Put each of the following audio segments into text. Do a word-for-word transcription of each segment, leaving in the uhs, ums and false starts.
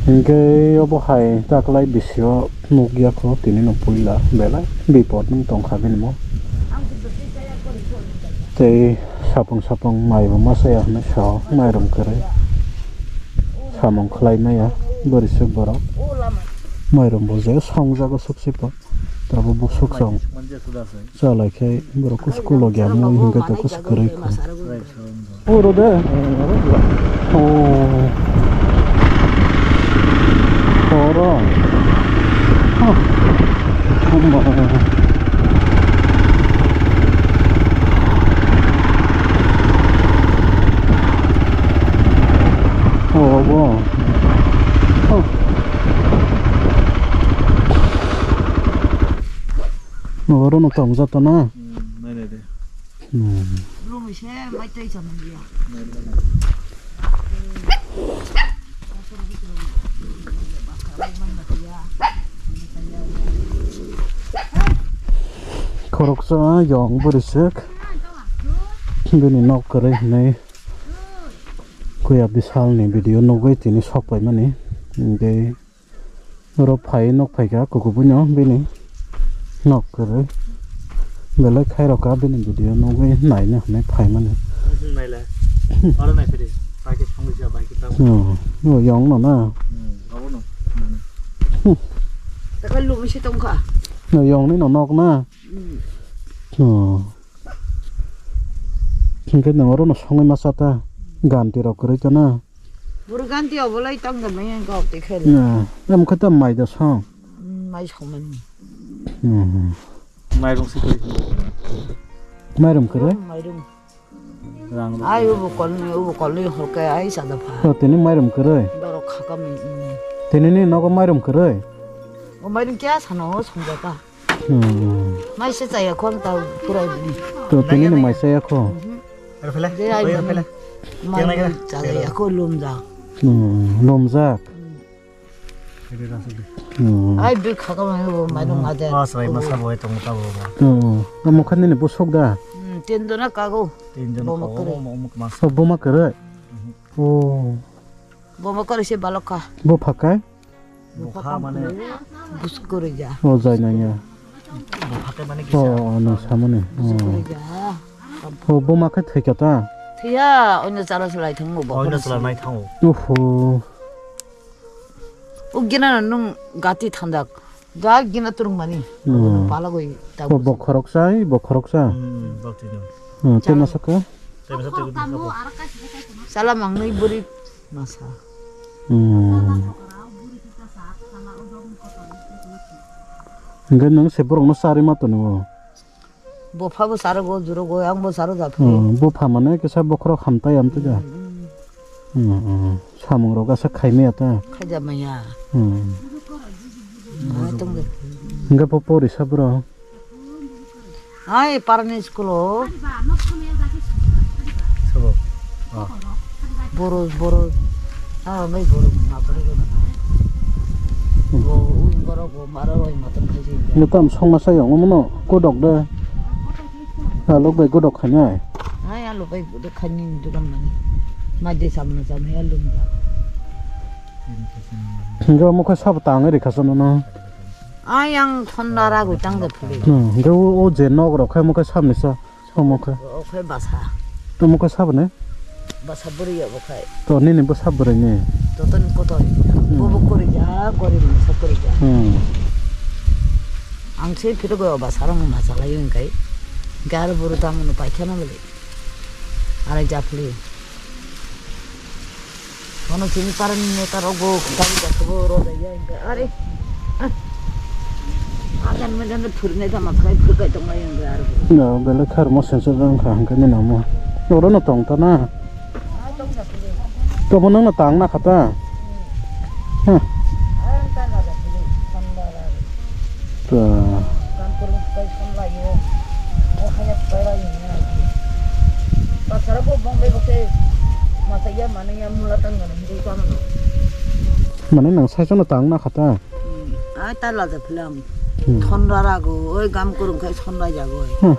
Hingke obo hai taklai bisio nukya kho, tini no puila belai bipot ni tongkha bini mo. Tei sapung sapung mai bo masa ya hinwi sao, mairum kwrwi samung khlai maya bwrwi swk borok. Mairum bo je songjago swk swk bo. Tabuk buksuk song. Chalai khe borok kusu kulo gya mui hingke to kusu kwrwi kho. Oro de. Oh. Oro. Huh. Oh, bo. Oh. Oro no tong jato na. Hmm, nai nai de. Hmm. Lumi se mai tei chana dia. Nai nai nai. Khoroksa yong bwrwi swk. Bini nok kwrwi hinwi kuya bisalni video nugwi tini sok paimani. Hingke Oro phai nok phaikha kukubuino bini nok kwrwi belai khairokha bini video nugwi naina hinwi phaimani. Naila. Oro naiphidi. Bai khe songwi sa, bai khe tamo. Oh, oh, yong no na? Hmm, abono. Hmm. Taka lumi se tongkha. No, yong ni no nok na? Hmm. Oh. Hingke nang oro no songwi masa ta? Ganti rok kwrwi ta na? Buru ganti obolai tang da mai ang kok te khel. Na, em kha ta mai da song. Mm, mai song mani. Mhm. Mairum si koi. Mairum kere? Mairum. Rang. Ai ubu kol ni, ubu kol ni hoke ai sa da pha. O tini mairum kere. Doro khaka mi. Mm. Tini ni nogo mairum kere. O mairum kya sano song ja ta. Hmm. Mai se chaya khon ta purai bini. To tini ni mai chaya kho. Mhm. Aro phela. Je ai aro phela. Mai chaya kho lumjak. Hmm, lumjak. Hmm. Hmm. Ai bi khaka mai bo mai nung aja. Oh, sabai masa bo tong ta bo. Hmm. Amo khan ni busuk da. Hmm, tin jona kago. Tin jona kago. Boma kere. Oh, boma kere. Mhm. Oh. Boma kere se balok kha. Bo phakai? Bukha mane. Bus kori ja. O jai nang ya. Bukha ke mane kisa. O, o, nung samani. O. Bus kori ja. O, buma khe thwikha ta? Thwiya, oino chalo chalai thango bo. Oino chalai thango. Oho. O gina nung gati thandak. Ja gina turung mani. Hmm. Palagoi ta. O bokhorok sai, bokhorok sa. Hmm, bok tino. Hmm, tei masa khe? Tei masa tei. Chala mangnui buri masa. Hmm. Hingke nung se borok no sari ma tono. Bopha bo saro go, juro go, ang bo saro japhi. Hmm, bopha mane kisa bokhorok hamtai amtwi da. Hmm, hmm. Hmm, hmm. Samung rok asa khaimaya ta. Khaida maya. Hmm. Ai tong de. Hingke po pori sa bro. Ai parani school o. Sabo. Ah. Boro, boro. Ah, mai boro, ma boro. Hmm. Bo, ui boro, bo, maro, oi, matam khaji. Nukam songma sayong, omono, kodok de. Alok bai kodok khainai. Ai, alok bai kodok khaini dukan mani. Mai de samna samna ya lum da. Hingga mo kha sabo tang ri khasano na. Ayang thonda ragwi tang da phuli. Hmm, hingke o, o je nok rok khai mo khe sabni sa, omo khe. O khe basa. Omo khe sabni? Basa bwrwi ya bo khai. To nini bo sab bwrwi ni. To ton kotor. Hmm. Bo bo kori ja, gori ni sa kori ja. Hmm. Ang se phito go basa rang ma chalai yung kai. Gar buru tang no pai khana bole. Arai ja phuli. Kono chini parani neta rogo, gari gasogo, roda ya, inka, are. Ah. Agan magan de phurne ta matkai phurkai tong lai inka, are. No, bele khar mo sense dong kha, hangka ni namo. Oro no tong ta na. Ah, tong ta phule. To bo nang na tang na khata. Hmm. Hah. Ang ta na da phule, tong da la. Ta. Gam kurung kai son lai yo. O haya kai lai ni na. Pasara bo bong bai bo ke masa ya mana ya mula tang na hindi ko ano. Mane nang sai sono tang na khata. Hmm. Ai ta la da film. Hmm. Thon ra ra go, oi gam kurung kai son lai ya go. Hmm.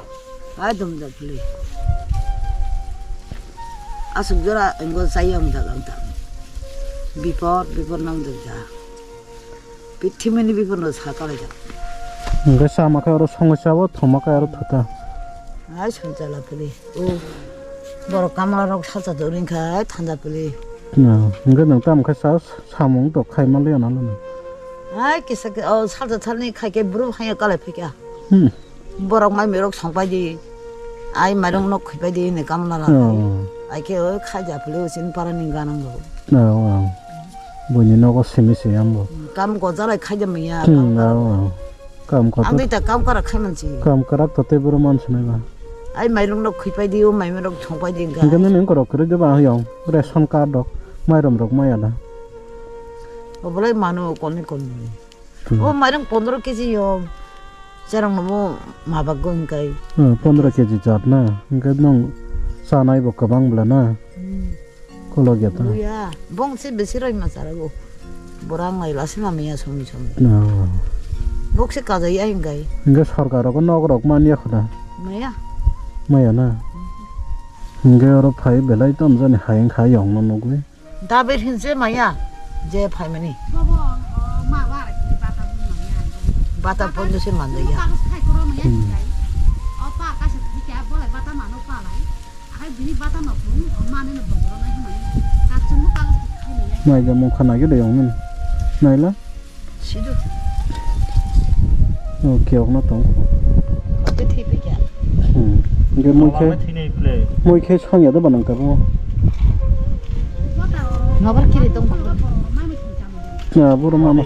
Ai dum da film. Asuk jora engol sai yang da gam ta. Bipod, bipod nang dukja. Pithimini bipod no sa kalaijak. Hingke sama khe oro songwi chabo, thoma khe aro thuta. Ai songchala pili. O borok kamla rok salsa do ring kha, ai thanda pili. Na, hingke nwng tamo khe sa, samung to khai manliya na lama. Ai kisa khe, o salsa thalni khai khe bru phai kalai phai kha. Hmm. Borok mai mirok songpai di, ai mairung nok khuipai di hinwi kamla la. Oh. Ai khe o khaija phili o chini para ni ganang go. Oh, oh. Buini nogo simi se ambo. Kam go jalai khaija manya. Hmm, kam kara. Oh, oh. Kam kara. Ang dita kam kara khai mansi. Kam kara to te boro man sunai ba. Ai mairung nok khuipai di o mai mirok songpai di ga. Hingke nini korok kwrwi de ba yong. Ration card rok, mairum rok maya da. Obolai mano konni konni. Hmm. O mairung pondro keji yo, cherang no bo ma bagwi hwnkai. Hmm, pondro keji jat na, hwnkhe nwng chanai bo kwbang bwla na? Hmm. Kolok ya ta? Buya, bong se besi roi ma chara go. Borang lai lasi ma maya somi somi. Oh. Bok se kajai ai hwnkai. Hwnkhe sorkar rogo nok rok man ya khoda? Maya. Maya na? Hwnkhe oro phai belai tamo jani hayung hayung no nugwi. Dabir hinse maya je phaimani. Bobo, o, ma ba rai bata bun maya. Bata pondo se manda ya. Kagus khai koro maya. Hmm. Jai. O pa kasa dikya bole bata mano pa lai. Akai bini bata no pun, o mane no bongro na himani. Kachung mo kagus khai maya. Mai ja mung khana ge de yong min. Naila. Sidu. O, kiyok no tong. Hote thwi phaikha. Hmm. Hingke mui khe, mui khe songya do banang tabo. Nobar kiri tong. Ya, boro mama.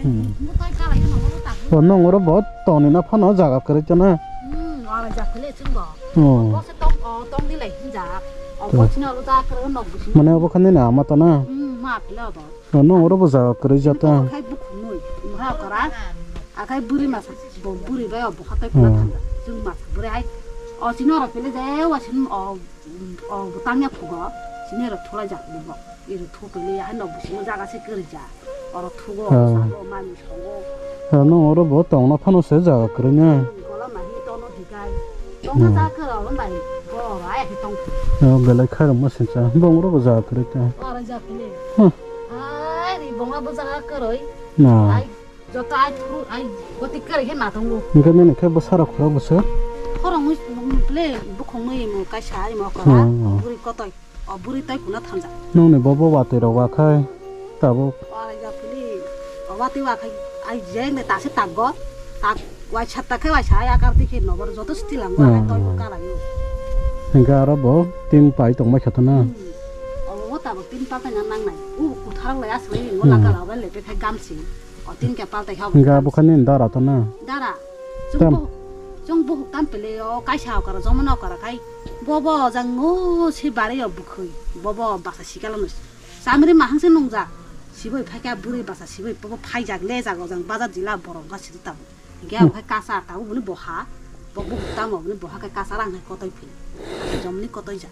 Hmm. O, nong oro bo toni na phano jaga kwrwi chana. Hmm, oro jaga kwrwi chwng bo. Oh. Bo se tong, o, tong di lai hinjak. O, to. Bo chini olo ta kwrwi nok bisingo. Mane obo khan nini ama to na? Hmm, ma phila obo. O, nong oro bo jaga kwrwi jata. Khai bukhuk nui. Mha kora. Akai buri masa, bo buri bai obo khatai phila. Oh. Thangja. Chwng masa buri hai. O, chini oro phila jai, o, chini, o, o, bo tangya phugo. Chini oro thulai jak bo. Iri thupili hai nok bisingo jaga se kwrwija. Oro thugo, ah, sabo, mami songo. Ah, nong oro bo tongna phano se jaga kwrwino. Hmm, gola mahi tono hikai. Tongna, hmm, jaga kwrwi oro bai. Bo oro aya khe tong. Ah, belai khairokma sincha. Bong oro bo jaga kwrwi ta. Oro jaga kwrwi. Huh. Ai, ri bongla bo jaga kwrwi. Na. Ai, joto ai thuru, ai goti kwrwi khe natongo. Hingke nini khe bwsarok khorok bwswk? Khoroknwi, ble, bukhuknwi imo kaisa imo kora. Hmm, hmm. Bwrwi kotoi. O bwrwi tei kuna thamjak. Nongni bo bo watwi rok wakhai tabuk. Warai jak phili. O watwi wakhai ai jeng de tase takgo. Tak waisa takhai waisa ai akar tikhe nobor joto stilang go ai, hmm, toibo kalaio. Hingke aro bo tin pai tongma khe to na. Hmm. O bo tabuk tin paltai na nangnai. U kuthar lai aswk lai ngo, hmm, lakar bai lepe khai gamsi. O tin khe paltai ha. Hingke abo khe nini dara to na. Dara. Tam. Chwng bo, chwng bohuk tam pele o kaisa okara jomano okara khai. Bobo jang ngo se bari o bwkhwi. Bobo basa sikala no. Chamri mahang se nungjak. Siboi phaikha bwrwi basa siboi bobo phaijak lejak o jang bazar jila borok ga sidi tamo. Hingke, hmm, abo khai kasa tamo boni boha. Bo bohuk tamo boni boha khai kasa rang hai kotoi phili. Jomni kotoi jak.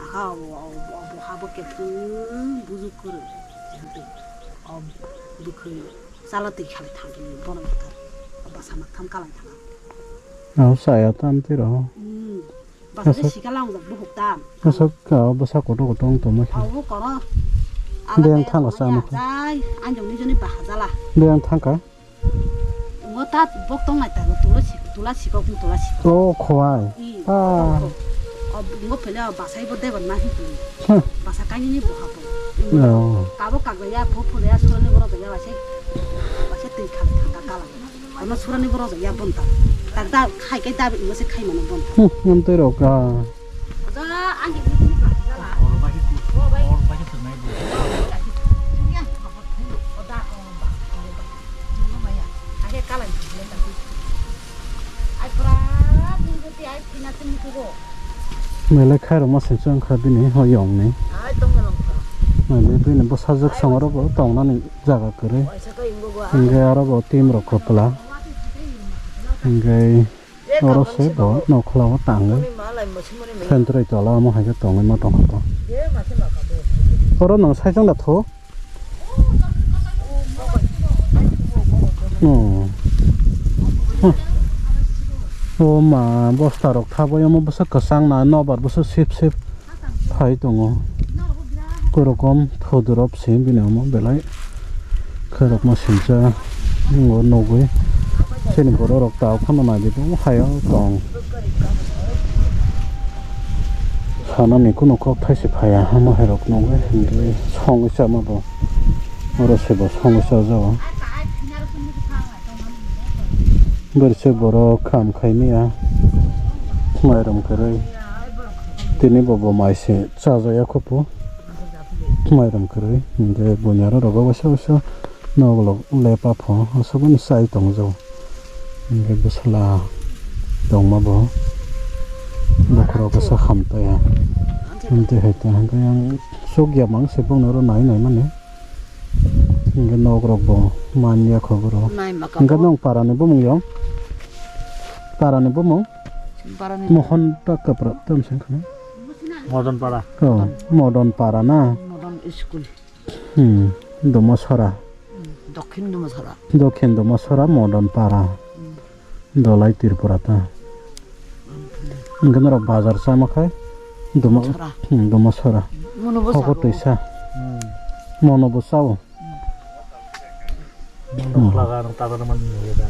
Aha, o, o, o, bo habo kethung bujuk kwrwi. Jemtwi, o, bwkhwi chala twi khalai thangkhe bono mathar. O bwsa maktham kalai thang. Abo saya tam tiro. Hmm. Bwsa twi sikala wngjak buhuk tam. Bwsa ka, bwsa kotor kotor wng tongma khe. Abo kono. Beng thangka sa mokhe. Jai, anjong ni joni baha jala. Beng thangka. Ngo ta bok tong nai ta, tula si, tula sikok, tula sikok. Oh, khowai. I, ah. O, ngo pele o basai bo debon na hi. Huh. Basa kaini ni boha bo. Oh. Kabo kagaya, pho pho ya, soni boro ya, basai. Basai twi kha, kha, kala. Ono surani boro ya bonta. Tak da khai kai da, ngo se khai mano bonta. Hmm, ngam tei rok ka. Ja, ang ni ni ba, jala. Belai khairokma singsa wngkha bini o yongni. Belai bini bwsajwk songorobo tongnani jaga kwrwi. Hingke aro bo team rok kwpla. Hingke oro se bo nokhla o tangwi. Sentrai tola omo hai khe tongwi ma tongkha bo. Oro nwng saichung da thu. Oh. Huh. O ma, bosta rok thabai omo bwswk kwchang na, nobar bwswk sip sip phai tongo. Korokom thodorop se bini omo belai khairokma sincha nungo nugwi. Chini borok rok ta phano naidi bo hayo tong. Sanani kuno kok thaisi phaiya, hamo hai rok nugwi hwnkhe songwi chama bo. Oro se bo songwi chajago. Bwrwi se borok kham khai maya, mairum kwrwi. Tini bo bo mai se chajaya khupu, mairum kwrwi. Hwnkhe buini aro rogo waisa waisa noglok lepa pho, aswkmani chai tongjago. Hwnkhe bwsla tongma bo, bokhorok kisa hamtaya. Hwnkhe hai ta, hwnkhe ang sukya mang se bongni oro nai nai mani. Hingke nok rok bo manya kho boro. Nai maka hingke bo. Nong para ni bumung yo? Para ni bumung? Para ni. Mohon ta kapra tam seng khana. Modon para. Oh, Modon para na. Modon school. Hmm, Domo Sora. Hmm, Dokhin Domo Sora. Dokhin Domo Sora, Modon para. Hmm. Dolai Tripura ta. Hwnkhe norok bazar chama khai Duma-, Sora. Hmm, Duma Sora. Mono bo Hoko sabo. Twisa. Hmm. Mono bo sao. Hmm. Nokla ga nang tabana man nungya da.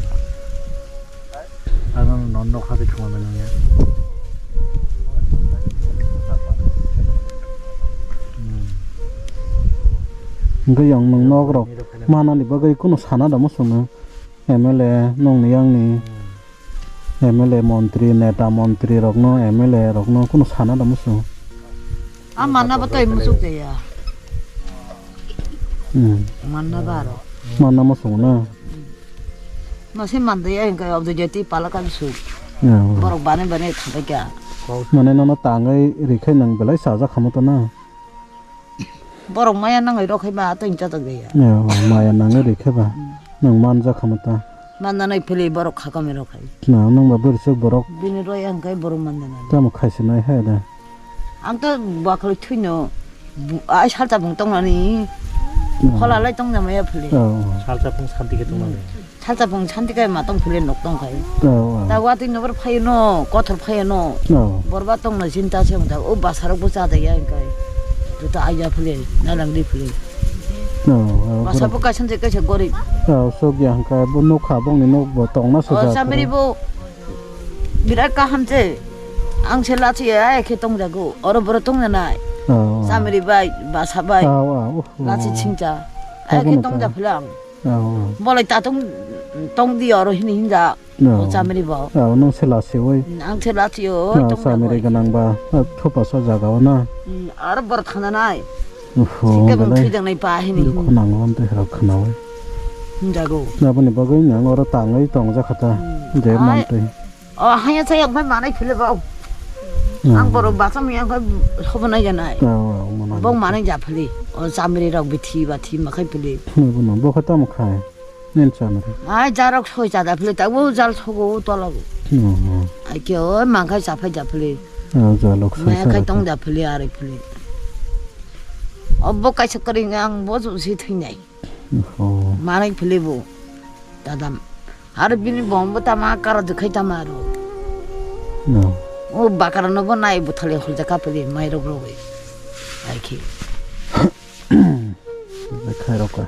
Ano non nok hati khama nungya. Hmm. Hwnkhe yang nung nok rok manani bagwi kunu sana da muchungo. M L A nongni yangni M L A montri, neta montri rokno, M L A rokno kunu sana da muchung. A manna ba tai muchuk de ya. Hmm. Manna ba ro. Manna muchung na. Mase man de ya, hingke obdo jati pala ka muchuk. Ya. Borok bane bane thabai kha. Mane nono tangwi rikhe nang belai saja khamu to na. Borok maya nangwi rok hai ba, atwng chatak de ya. Ya, maya nangwi rikhe ba. Hmm. Nang manja khamu ta. Manja nai philwi borok khakami rok hai. Na, nang ba bwrwi chwk borok. Bini roi ang kai borok manja nai. Tamo khaisi nai hai da. Ang to bakhwlwi thwino, bu-, ai salta bung tongnani. Hmm. Khola lai tongna maya philwi. Oh. Salta bung santi khe tongnani. Hmm. Salsa pung santi kai ma tong phule nok tong khai. Oh, oh. Ta watwi nobor phaino, kothor phaino. Oh. Borba tong na chinta se mata, o basarok bo cha da ya kai. Tu ta aya phule, na lang di phule. Oh, oh, basa borok bo kaisa je kaisa gorib. Oh, sok ya hangka bo nok ha bong ni nok bo tong na se. Oh, ja chamiri phule. Bo birat kaham je. Ang se lachi ya, ai khe tong jago. Oro boro tong na nai. Oh, oh. Chamiri bai, basa bai. Oh, oh, oh, oh. Lachi chingcha. Ai khe tong ja phule ang. Oh. Bolai ta tong, tong di oro hini hinja. Oh. O chamri bo. Oh, nung se lasi oi. Ang se lasi oi, oh, tong chamri bo. Ganang ba, ah, thupa sa jaga o na. Hmm, aro bor thana nai. Oho, sikhe bung belai. Thwi jang nai pa hini. Dukhu nango, amtwi hero khana oi. Hinjago. Aboni bagwi nang oro tangwi tong jakha ta. Hmm. Je ai. Mantwi. O haya chaya bai manai phile bo. Hmm. Ang borok bacham yang bai hobo nai janai. Oh, oh, manai. Bo manai ja phile. O chamri rok bithi ba thi ma khai phile. Phile bo no, bo kha tamo khai. Nen chamri. Ai jarok soi cha da phile ta, o jal sogo o tola go. Hmm, hmm. Ai ke o mang khai cha phai ja phile. Oh, jalok soi. Ma cha khai da tong phile. Ja phile are phile. O bo kaisa kring ang bo ju si thing nai. Oho. Manai philwi bo. Dadam. Aro bini bom bo tama kara dwkhai tama aro. No. O bakara no bo nai buthali holja kapili mairok rogwi. Ai khi. Khairok ka.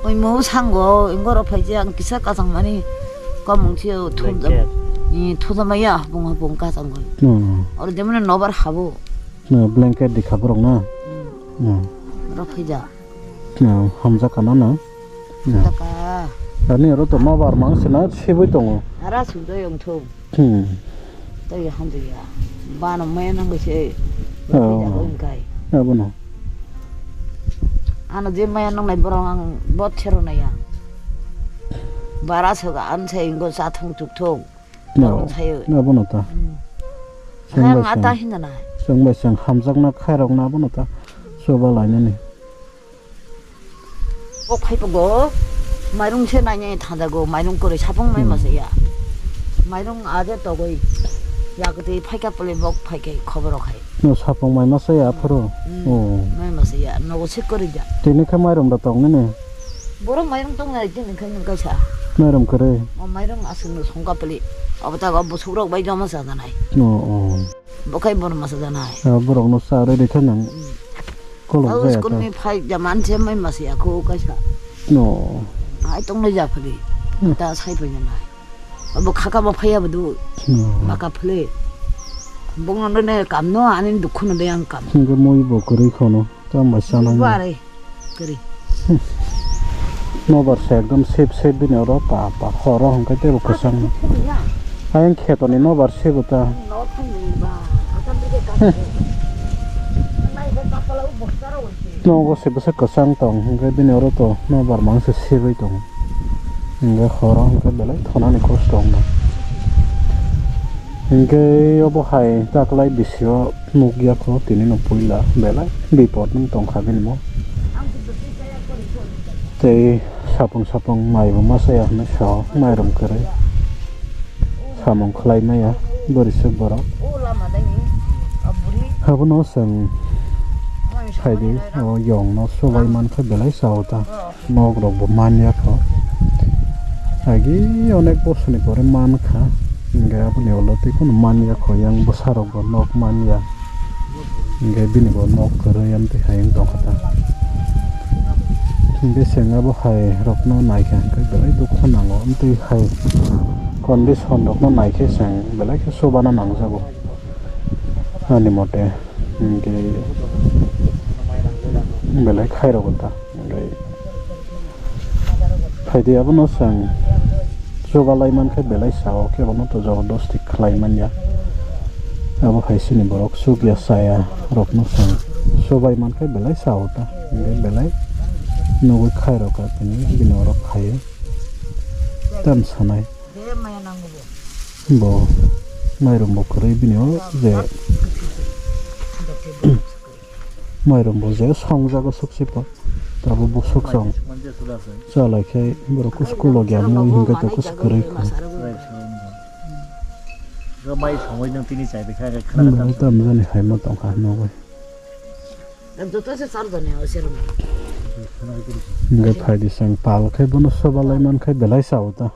Oi mo sango ingoro phaiji ang kisa kasang mani komung si o thumjam. Blanket. I thumjam ya bung bung kasang goi. No. Oro demne nobar habo. No, blanket di khaborok na. Hmm. No. Oro phaija. No, hamjak kana na. No. Taka. Ani oro to nobar mang sina sibui tongo. Ara sudoi ongthong. Hmm. Tei hamjak ya. Bano maya nang se. Oh. Phaija ongkai. Abono. Ano je maya nang nai borong ang bot chero na ya. Bara soga an se ingo sa thung tuk thung. No, tongthai o. Abono ta. Hmm. Chwng bai chwng. Ang ata hinna nai. Chwng bai chwng hamjakna khairokna abono ta. Chuba lainani. O phaipago, mairung se nainai thanjago, mairung kwrwi sapung mai. Hmm. Masa ya. Mairung aje togoi. Yakti phaika pole bok phaike khoboro khai. No sapung mai masa ya aphuru. Hmm. Oh. Mai masa ya, nogo se kwrwi ja. Tini khe mairung da tong nini. Borok mairung tong nai tini khe nung kaisa. Mairung kwrwi. O mairung aswk no songka pili. Obo ta go busuk rok bai joma sa danai. O, o. Bo khai bor masa danai. A, borok no sa re de kha nang. Hmm. Kolok. Abo jaya school ta. Ni phai jaman se mai masa ya ko kaisa. No. Ai tong le ja phali. Hmm. Ta sai phai janai. Abo khaka bo phai ya bodu. No. Maka phale. Bong no ne kam no ani dukhu no de ang kam. Hingo moi bo kwrwi khono. Tamo sanang. Bare, kari. Nobar se ekdom sip sip bini oro pa pa horo hwnkhe teibo kwchang. Ayang khetoni nobar sebo ta. Nogo se bwswk kwchang tong hwnkhe bini oro to nobar mangse sibwi tongo. Hwnkhe horo hwnkhe belai thonani kosto wngkha. Hwnkhe obo hai taklai bisio. Nukya kho tini no puila belai bipot wng tongkha bini bo. Tei sapung sapung mai bo ma chaya hinwi sao, mairum kwrwi. Samung khlai maya bwrwi swk borok. Abono chwng phaidi o yong no subai mankha belai sao ta. Nok rok bo man ya kho. Agi onek bosor ni pore man kha. Hingke aboni ulo tei phano man ya kho, yang bwsa rok bo nok man ya. Hingke bini bo nok kwrwi amtwi hai wng tong kha ta. Hingke chwng abo hai rok no nai kha hingke belai dukhu nango amtwi hai condition rok no nai khe chwng belai khe chubana nangjago ani mote. Hingke belai khairok ta. Hingke phaidi abono chwng chubalai mankhe belai sao khe abono to jobodosti khlai manya. Abo hai chini borok chukya chaya rokno chwng chubai mankhe belai sao ta. Hingke belai nugwi khairok ta tini bini oro khai tam sanai. Bo mairum bo kwrwi bini o je mairum bo je songjago sukse pa. Tabuk bo suk song chalai khe borok kusu kulo gya mui hingke to kusu kwrwi kho. Bai songwi nang tini chai bikha khe khna. Tam jani hai ma tongkha nogwi. Joto se char jani o serum. Hingke phaidi sang pal khe bono sobalai man khe belai sao ta.